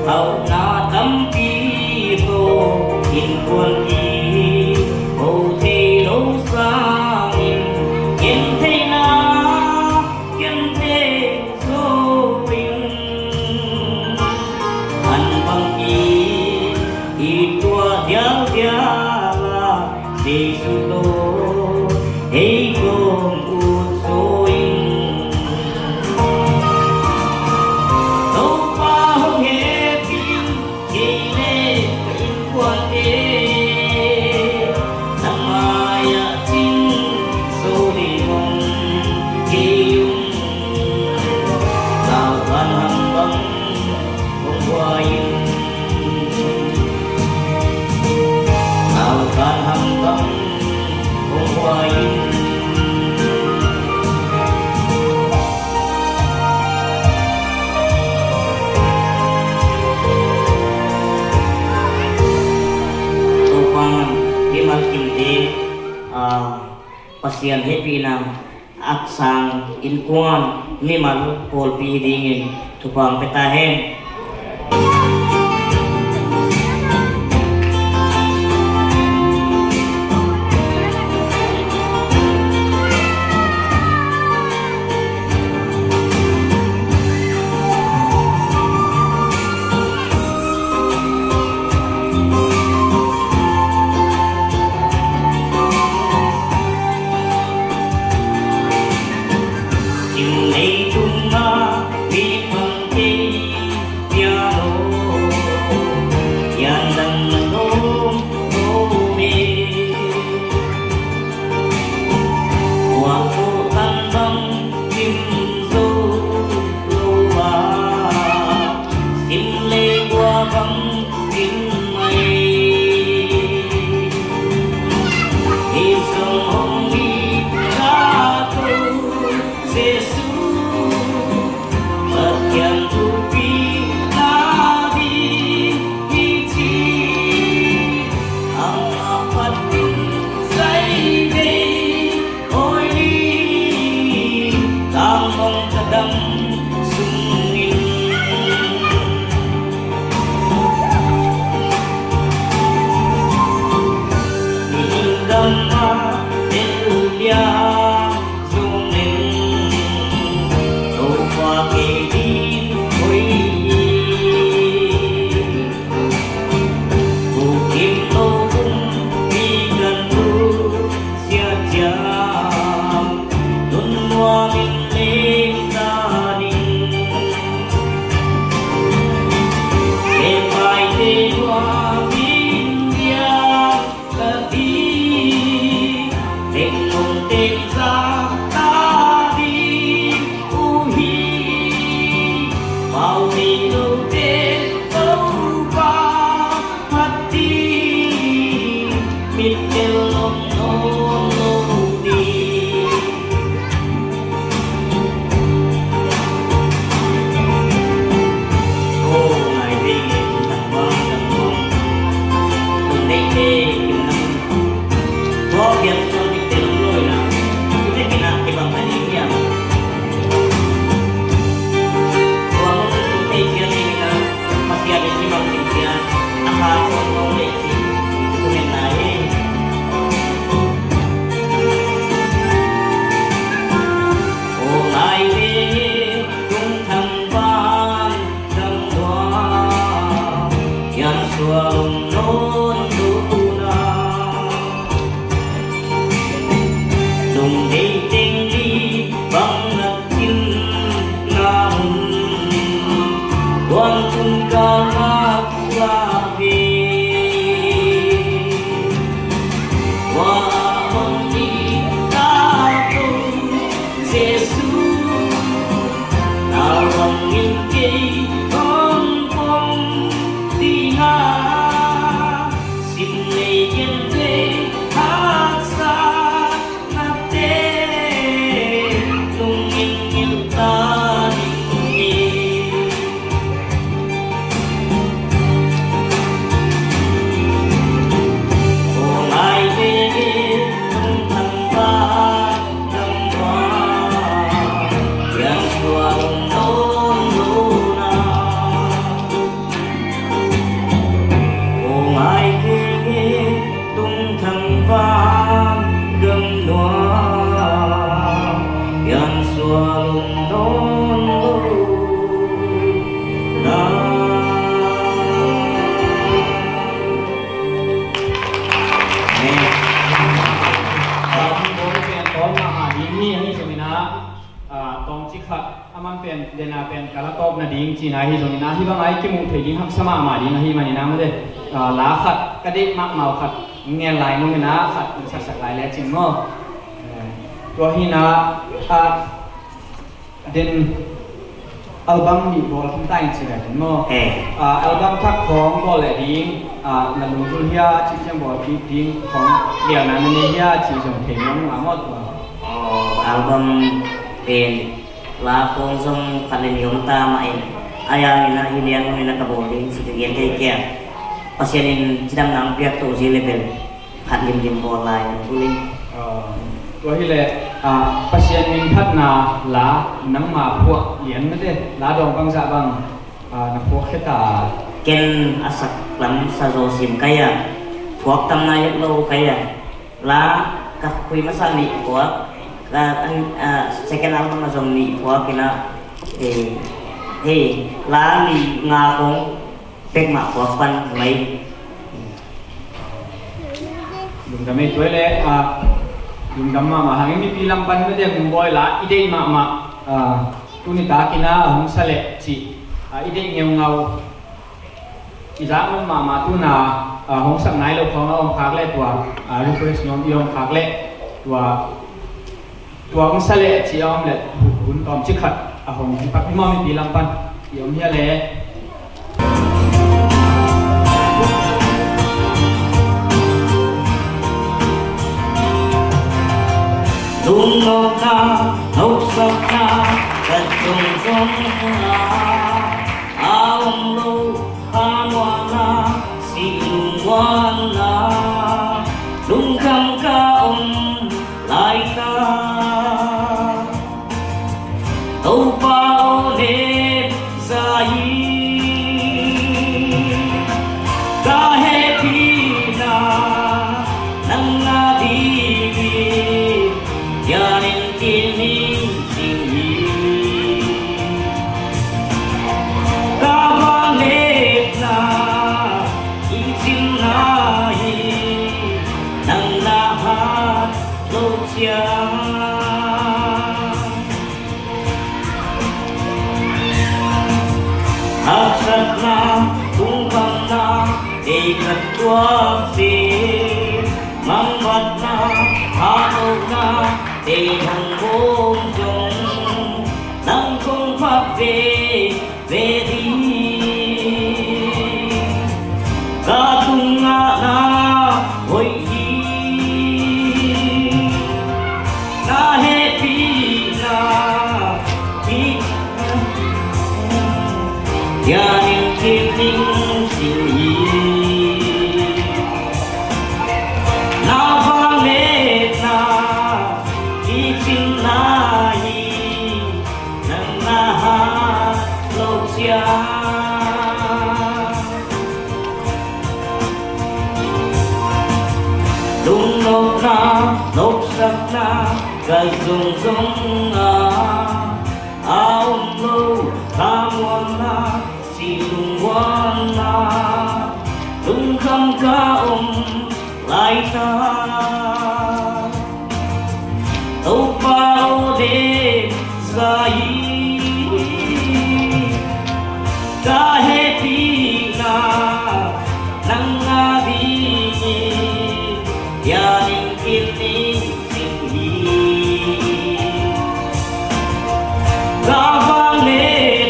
hauhna tampi tawh innkuan hi ho thei lo sangin, gentheihna genteh zo in. An bangin i tuah dialdial a, Jesu tawh ei kawm ut zo in. Topa hong hehpih in, kei le ka innkuante na mai-ah cing zo ding hi. Zaukan hambang hong buai in, zaukan hambang hong buai in. Topa'n mimal kimte, ah, Pasian hehpihna a sang innkuan mimal pawlpi dingin thupha hong pia ta hen. Jesu, Pathian thupina ding hi ci, amah phatin zai vei awi ni, tangmong thadam sungin. Mihing gam ah tel liang zong leng, Topa kei ding hoih hi. Bukim lo pumpi kan thu siaciam, nun nuamin leng ta ning. Tepaite nuamin biak ka ding, teng nong teng zak ta ding uh hi. Pau nei lote Topa phat ding, mit tel lom nawn lo ding. Hong in kei hong pom ding a, sim nei gen thei haksa nate, lungin ngilh ta ning hi. Aw ngai veve, tung thang va, gam va, piang sual om nawn lo na. Aw ngai veve, tung thang va, gam nuam, piang sual om nawn lo na. Amen. Amen. Amen. Amen. Amen. Amen. Amen. Amen. Amen. Amen. Aa, tawmcik khat, a man pen, dena pen ka la tawp nading cihna hi zongin ah, hih bangah i kimuh thei ding haksa mahmah ding ahih manin ah, mate, aa, la khat ka deih mahmah uh khat ngen lai nungin ah, khat saksak lai lecin maw. Eh, tua hi na, ah, den album nih bawl khin ta in ci lai den maw. Eh. Ah, album thak khawng bawl leh ding, ah, na lungzul hia, cih ciang bawl kik ding khawng, lianna na nei hia, cih zong thei mawk a maw tua. Aw, album pen la khawng zong khat le nih om ta mah in, a yang in ah hi lian hong in ah ka bawl ding ci ka gen thei kei a. Pasian in cidamna hong piak to zi le bel khat limlim bawl lai hong kul in. Aw, tua hi leh, ah, Pasian minthanna la nangma phuah lian mate, la dawng bangzah bang, ah, na phuak khia ta? Ken a sak lam sa zaw sim kai a, phuak tam nai het lo kai a. La ka khui masa nih phuak, ka, an, ah, second album a zong nih phuak in ah, eh, hei, la nih nga kong pek mah phuak pan mai. Lungdam ei tua leh, ah, lungdam mahmah hangin mipi lam pan mate, Mungbawi la i deih mahmah, ah, tuni takin ah hong sa leh cih, ah, i deih ngeungau. I zak nop mahmah tuna, ah, hong sak nai lo khawng a om khak leh tua, ah, request nuam i om khak leh tua, tua hong sa leh ci a om leh hun tawmcik khat a hong hi pak hi maw mipi lam pan i om hia leh. Lungnopna, nopsakna, ka zongzong a, a om lo. Khamuanna, si lungmuanna, lungkham ka om laitak. Topa aw, nep zah in, ka hehpihna nang a ding hi. Lianin kei ning cing hi. Ka vangliatna i cimna hi, nang na hat lo ciang. Haksatna, lungkhamna, ei ka tuak si. Mangbatna, haukna, ei hong bawm zong, nang kong phat veve ding. Ka tungah na hoih hi, na hehpihna hi. Lianin kei ning cing hi. Na vangliatna i cimna hi, nang na hat lo ciang. Lungnopna, nopsakna, ka zongzong a, a om lo. Khamuanna, si lungmuanna, lungkham ka om laitak. Topa aw, nep zah in, ka hehpihna nang a ding hi. Lianin kei ning cing hi. Ka vangliat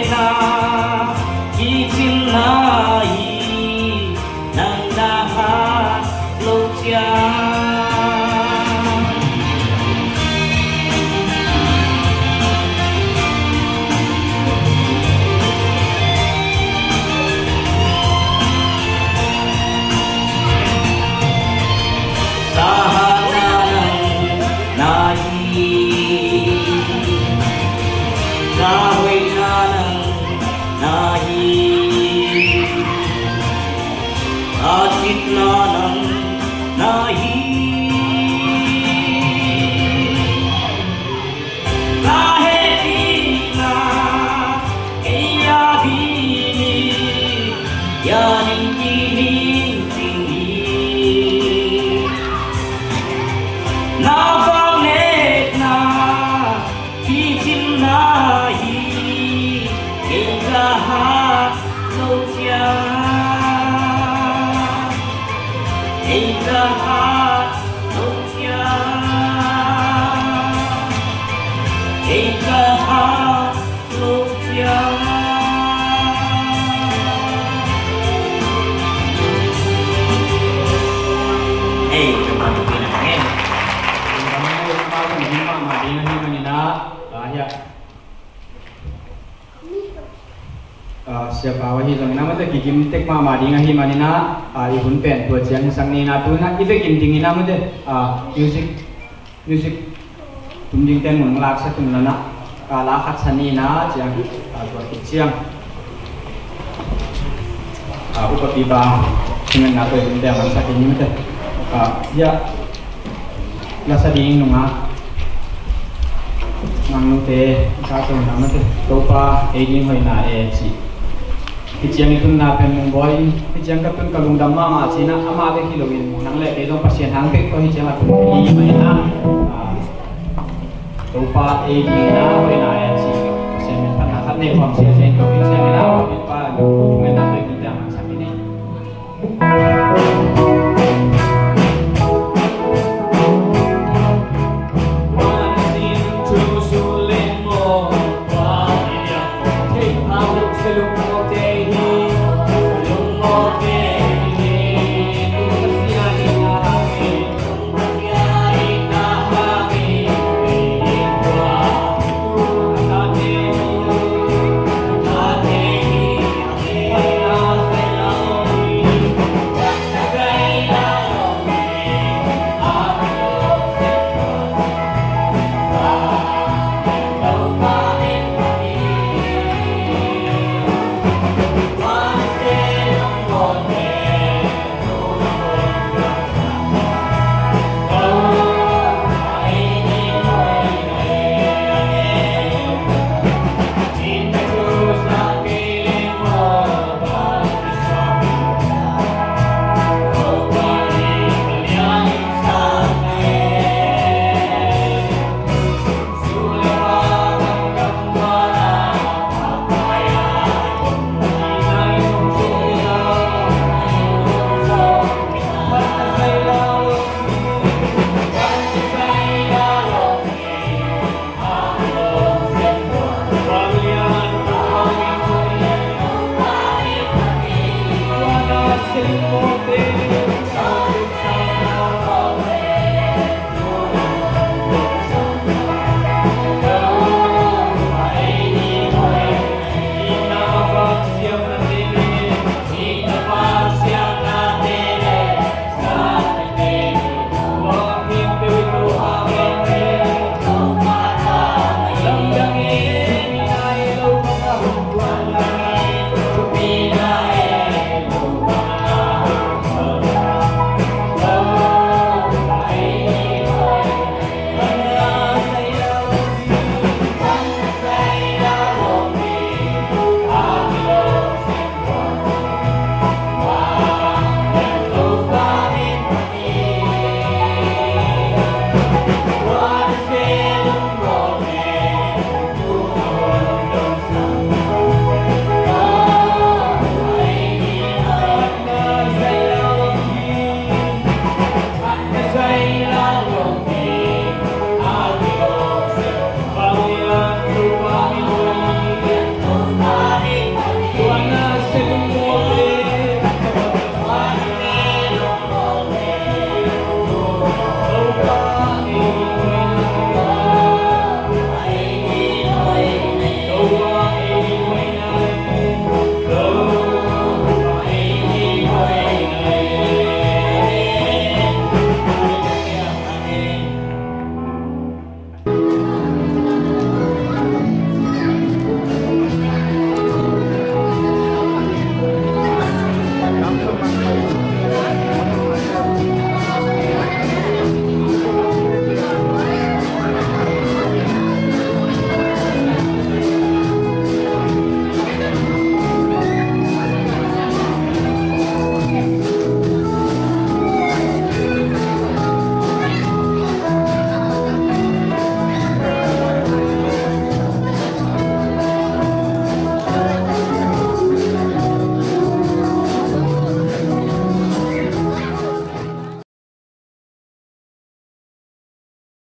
Ah, Siapa ahi zongin ah, mate, kikim tek mahmah ding ahih manin ah, ah, i hun pen tua ciang hi sak ni na, tu in ah i vekin dingin ah, mate, ah, music, music tum ding ten mun laksak un la na, ah, la khat sa ni na ciang, ah, tua khit ciang, ah, upa pipa, tua in ah tua i hun pen mansak ni, mate. Ah, ya. Lasa ding nungah nang nute ka tawh na, mate, Topa ei ding hoihna e ci. Hih ciang i tunna pen Mungbawi in, hih ciang ka tun ka lungdam mahmah ci-in ah, amah bek hi loin nang le kei zong Pasian hang bek tawh hih ciang a tun hi mah in ah, ah, Topa ei ding hoihna e ci. Pasian min phatna khat nei nuam sia sia in, tua hih ciangin ah Topa min phatna tawh i tunte a mansak ni.